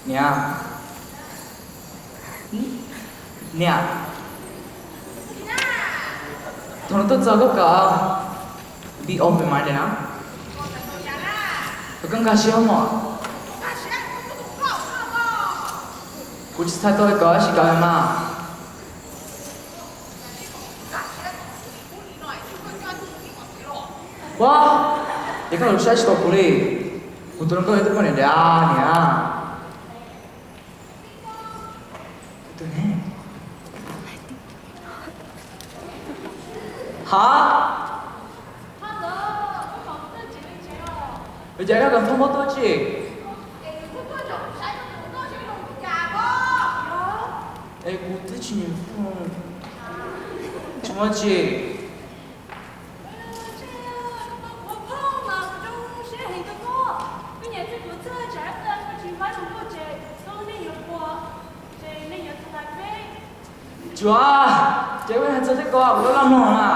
Niam, niam, thaum no tuaj txog koj kom be open-minded na. Koj nkag siab mog. Kuv tsis txhais tau kom sis kawg mas. Ua, ces koj los saib tsis tau kuv li. Kuv tus hluas nkauj yog tus poj niam dav niam. Tus ne? Ha? Ua cas koj kom thauj mob tuaj tsi? Es kuv twb tsis nyiam, tsis muaj tsi. Tsuav, ces koj hais txog tej ko kuv laj laj mloog na.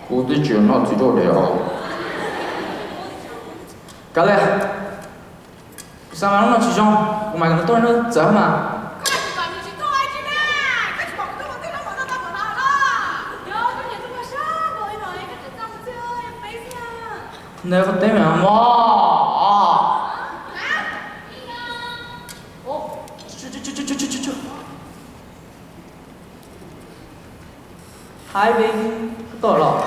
Kuv twb tsis noj txiv roj li os. Kav liam, kuv xav mas lub no tsis zoo, kuv mam li tuaj nrog txawv mas. Ntawd koj teb mas mog. Hi baby, koj tuaj los?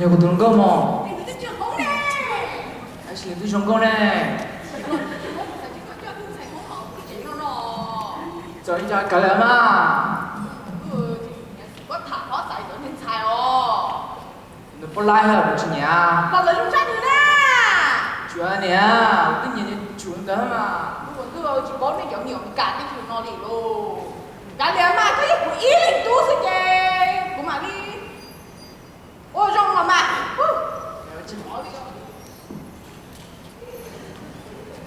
Yog kuv tus hluas nkauj mog. Tab sis nws twb zoo nkauj ne. Txawm li cas kav liam mas. Nws puas laib thiab kuv tsis nyiam. Tsuav niam, kuv twb nyiam nyiam tsum ntawd mas. Kav liam mas, koj yog kuv ib leeg tub xwb ces kuv mam li ua zoo los mas.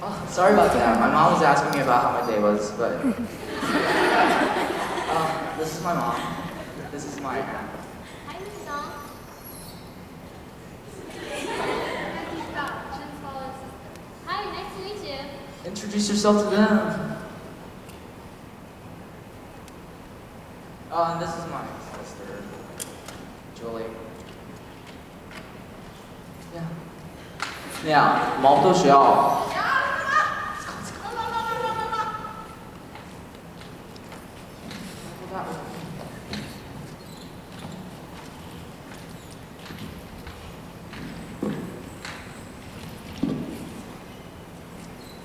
Oh, sorry about that. My mom was asking me about how my day was, but uh, this is my mom. This is my aunt. Hi, Missus Song. Hi, nice to meet you. Introduce yourself to them. Uh, and this is my sister, Julie. Yeah. Yeah, mom tuaj siav.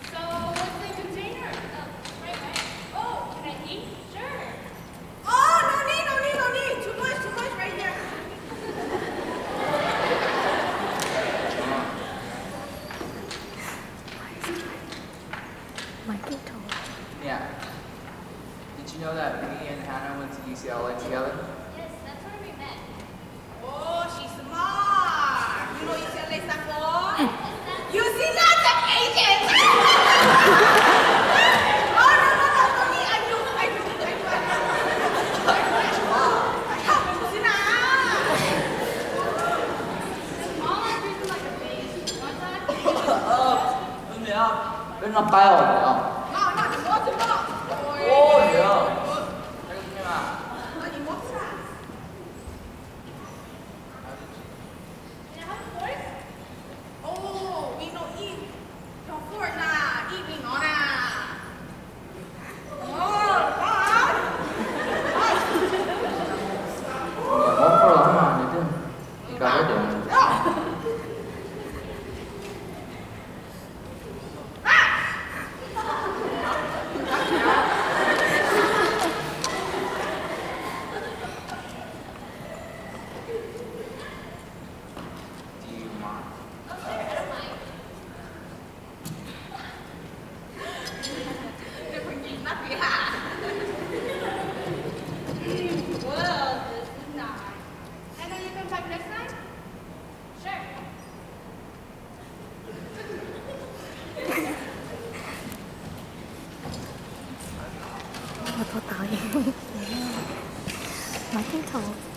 So, what's in container? Oh, right, right. Oh, can I eat? Sure. Oh, no need, no need, no need. Too much, too much right here. Yeah. Did you know that me and Hannah went to U C L A together? Yes, that's where we met. Oh, she's smart. You know U C L A Stanford? You see lots of Asians. Oh, no, no, no, no, me, I do, I do, I do, I do. Peb noj qaib os. Oh, we no eat your food na, eat me no na. Oh, God. Nws mob koj los mas nws twb, nws kav koj diam. Mas tej thaum